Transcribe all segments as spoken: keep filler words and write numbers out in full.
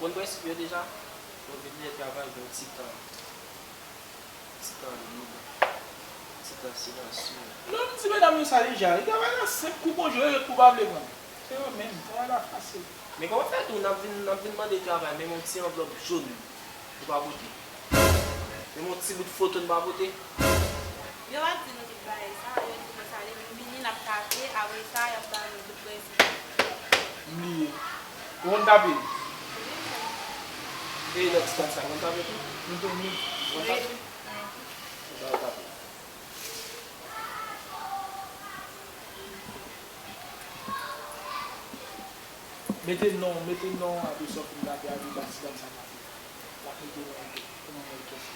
Konn prensip yo deja? Lè w vin nan travay, gen yon ti tan. Ti tan lib. Ti tan silencieux. Non, m di medam yo sa deja. Li travay la senp kou bonjou, yo ret kou pa vle pran. Se yo menm, travay la fasil. Men kòman fè tou, n ap vin, n ap vin mande travay, menm yon ti anvlòp jòn nou pa pote? Menm yon ti bout foto nou pa pote? Yo ap di nou tout bagay sa, yo di nou sa, depi n vini, n ap tape, apre sa, y ap ba nou tout prensip. M bliye. Ou konn tape? E lòt tan sa, ou konn tape tou? Nou te ni. Ou konn tape? Ou konn tape? Mete non, mete non, apre sa w fin tape, apre ba ti dam sa tape. L ap mete non tou. Kòman mwen kèse?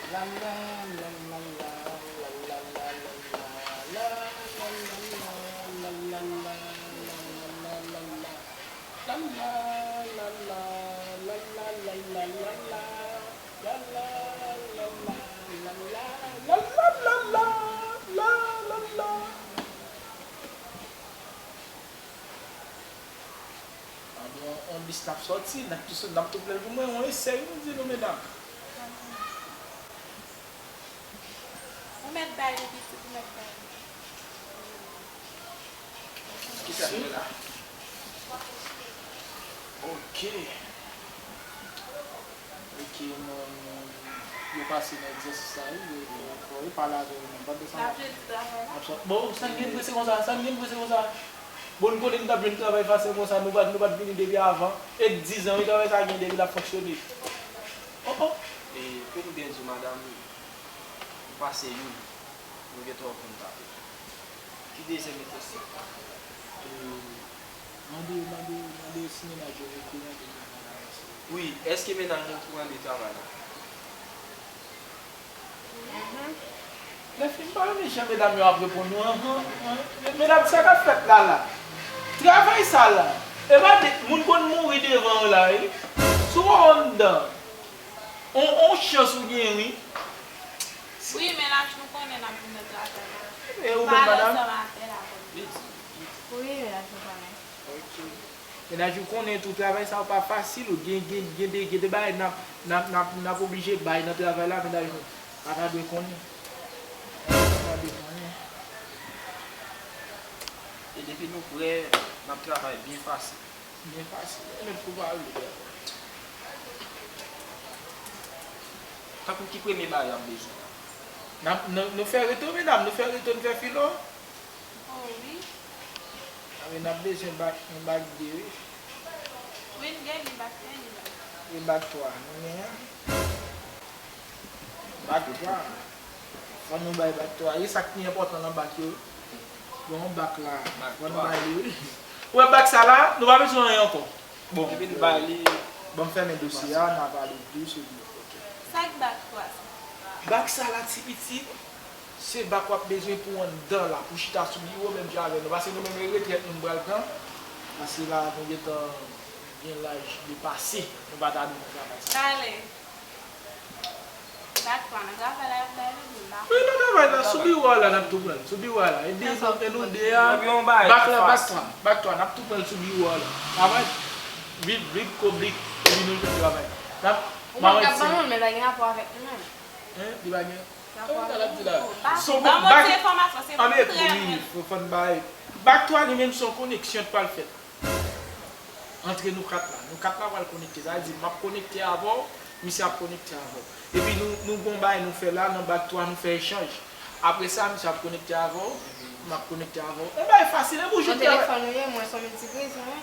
Anben, on, on lis n ap sòti, n ap tou, n ap tou plen l pou mwen, on esèy, nou di nou, medam. Ou mèt bay li pitit, ou mèt bay li. Kisa ki la? Ok. Ok, nou, nou, yo pase nan egzèsis la, wi, yo, yo, yo, yo pale avè yo menm. Pandan sa, n ap, n ap sòt. Bon, sa n gen prese konsa, sa n gen prese konsa. Bon, nou konnen nou t ap jwenn travay fasil konsa, nou pa t, nou pa t vini depi avan. E dizan, wi, travay sa gen depi l ap fonksyone. Oh, oh. E pou m byen di w, madanm, ou pase youn. Nou gentan konn tape. Ki dezyèm etap sa? E, mande, mande, mande si mennaj ou okouran de travay la, èske. Wi, èske mennaj mwen okouran de travay la? Lè fin pa renmen jan medam yo ap reponn nou, anhan, anhan. Medam, sa k ap fèt la, la? Travay sa la, e pa de, moun konn mouri devan yo la, wi. Si w anndan, on, on chans ou gen, wi. Wi, mennaj nou konnen n ap vin nan travay la. E ou menm, madanm? Pale ansanm avè l avan. Wi, mennaj nou konnen. Ok. Mennaj ou konnen tou, travay sa yo pa fasil, gen, gen, gen de, gen de bagay n ap, n ap, n ap, n ap oblije bay nan travay la, mennaj nou pa ta dwe konnen. Pa ta dwe konnen. E depi nou prè, n ap travay byen fasil. Byen fasil. E mèt pou pale. Tankou ki premye bagay y ap bezwen? N ap, nou, nou fè reto, medam, nou fè reto, nou fè filo. Oh, wi. A wi, n ap bezwen bak, yon bak de, wi. Wi, n gen ni bak en, ni bak twa. E bak twa, nou genyen? Bak twa. Fò nou bay bak twa. E sa k pi enpòtan nan bak yo, wi. Bon, bak la, fò nou bay li, wi. Ou wè bak sa la, nou pa bezwen anyen ankò. Bon, epi n bay li. Ban m fèmen dosye a, n a pale plis, epi, ok. Sa k bak twa sa? Bak sa la, ti pitit, se bak w ap bezwen pou anndan la, pou chita sou biwo menm jan avè nou. Paske nou menm, e retrèt nou, nou pral pran. Paske la, nou gentan gen laj depase, nou pa ta dwe nan travay sa. Pale. Bak twa nan travay la, y ap bay li, m pa konn. Wi, nan travay la, sou biwo a la, n ap tou pran l. Sou biwo a la. E de, e nou de a. Bak la, bak twa. Bak twa, n ap tou pran l sou biwo a la. Travay. Vip, vip, koblik. Epi nou jwenn travay. N ap, ou pa ka ban moun, men pa gen rapò avèk nou menm. Hein, li pa gen. Rapò avèk nou. Ban mwen ti enfòmasyon, se pou trè mwen. Fò n bay. Bak twa, li menm, se yon koneksyon k pral fèt antre nou kat la. Nou kat la pral konekte. Sa vle di, m ap konekte avè w, misye ap konekte avè w. Epi nou, nou gon bagay nou fè la, nan bak twa, nou fè echanj. Apre sa, misye ap konekte avè w, m ap konekte avè w. On bagay fasil, e pou jwenn travay. Nan telefòn ou ye, mwen se yon miltiprezon, wi.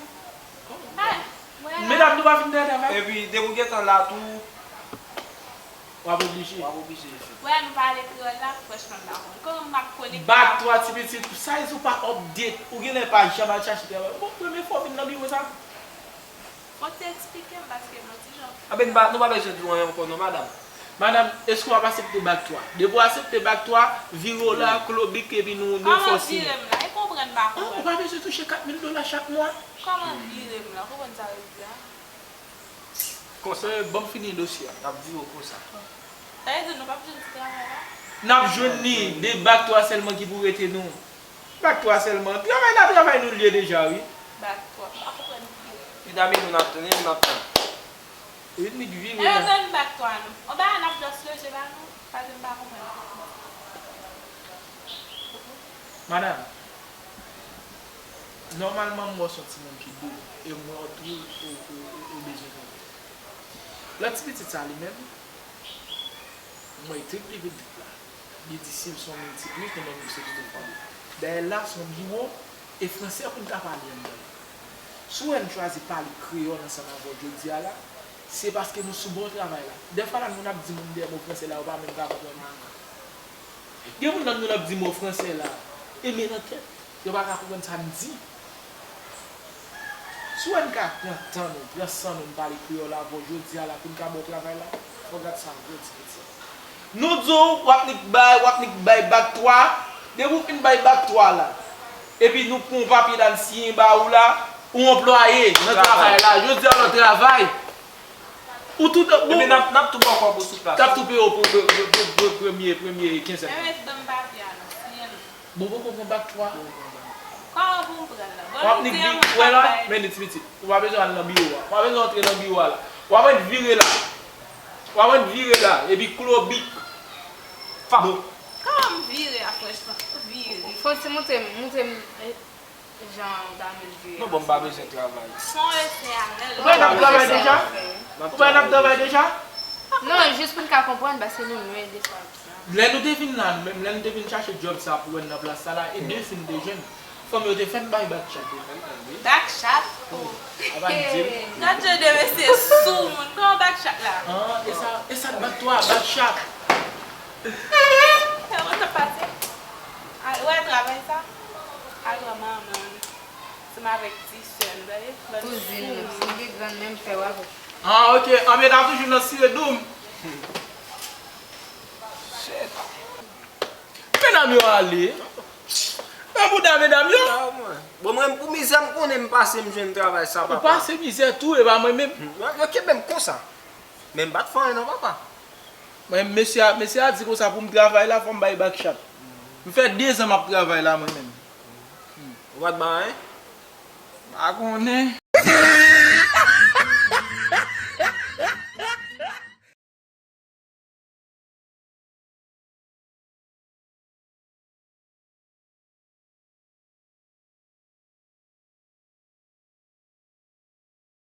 Medam, nou pa fin travay? Epi, depi w gentan la tou, w ap oblije. W ap oblije fè. Wè, nou pale kreyòl la, franchman, m pa konn. Kòman m ap konekte avè w? Bak twa, ti pitit, sa vle di ou pa update. Ou genlè pa janm al chache travay. Bon, premye fwa w vin nan biwo sa. Fò w te eksplike m, paske mwen ti jan. Anben, nou pa bezwen di w anyen ankò non, madanm. Madanm, èske w ap aksepte bak twa? Depi w aksepte bak twa, vire w la, klobik, epi nou, nou fè w siyen. Kòman vire m la? E konprann m pa konprann. Ou pa bezwen touche kat mil dola chak mwa. Kòman vire m la? Ou konprann sa yo di a? Konsa, ban m fini dosye a. N ap vire w konsa. Sa vle di nou p ap jwenn ti travay la? N ap jwenn li, de bak twa sèlman ki pou rete nou. Bak twa sèlman. Travay la, travay nou l ye deja, wi. Bak twa, m pa konprann ki. Medam, e nou n ap tann, e nou n ap tann. E vin vire la. Eyo, gen bak twa nou. On bagay n ap just leve ba nou, paske m pa konprann. Madanm, nòmalman m wè w se yon timoun ki dou, e m wè w tou, ou, ou, ou, ou bezwen konprann. Lòt ti pitit sa li menm, m wè trip li vin trip la. Li di si l se yon miltiplis, nou menm nou se tout yon fanmi. Dayè la se yon biwo, e fransè pou n ka pale anndan l. Si w wè n chwazi pale kreyòl ansanm avè w jodi a la, se paske nou sou bò travay la. Dèfwa la, moun ap di moun dè mo fransè la, yo pa menm ka konprann anyen. Gen moun nan moun ap di mo fransè la, e men nan tèt, yo pa ka konprann sa n di. Si w wè n ka pran tan nou, pran san nou, n pale kreyòl avè w jodi a la pou n ka ba w travay la, fò w gad sa vre, ti mesye. Nou di w, w ap nik bay, w ap nik bay bak twa, depi w fin bay bak twa la, epi nou pran yon papye la, n siyen ba ou la, ou anplwaye nan travay la, jodi a w nan travay. Ou tou, ou, epi n ap, n ap tou ba w kòb ou sou plas. N ap tou peye w pou pre-, pre-, pre-, pre-, premye, premye kenzèn. Ewe, ban m papye a non, siyen l. Bon, poko pran bak twa. Kòman pou m pran l la? W ap nik di, wè la, men li ti pitit. Ou pa bezwen al nan biwo a. Ou pa bezwen antre nan biwo a la. W ap ret vire la. W ap ret vire la. Epi klo bik. Fa. Bon. Kòman m vire a, franchman? Vire. Fon ti montre m, montre m, eh, jan w ta vle l vire. Non, bon, m pa bezwen travay. Fon eseye avè l. Ou pa n ap travay deja? Ou pa n ap travay deja? Non, jis pou n ka konprann, paske nou lwen de sa. Lè nou te vin la, nou menm, lè nou te vin chache djòb sa pou wè n nan plas sa la, e de fi n te jwenn. Fanm yo te fè n bay bak chat. Bak chat? Oh. Apa n di l. Gad jan de mesye sou moun. Kòman bak chat la? Ah, e sa, e sa k bak twa, bak chat. Kòman sa pase? Al wè travay sa? Al wè manman. Ansanm avèk ti sè l, gade. Kouzin nou, si m gen grann menm fè w avè. Ah, ok. Anmyè n ap toujou nan sire doum. Shit. Medam yo ale. Nan bouda medam yo. Bon, mwen, pou mizè m konnen m pase, m jwenn travay sa, papa. Ou pase mizè tou, e pa mwen menm. Yo, yo kenbe m konsa. Men m pa t fè anyen non, papa. Mwen, mesye a, mesye a di konsa pou m travay la, fò m bay bak chat. M fè dezan m ap travay la, mwen menm. Ou pa t bay anyen? Pa konnen.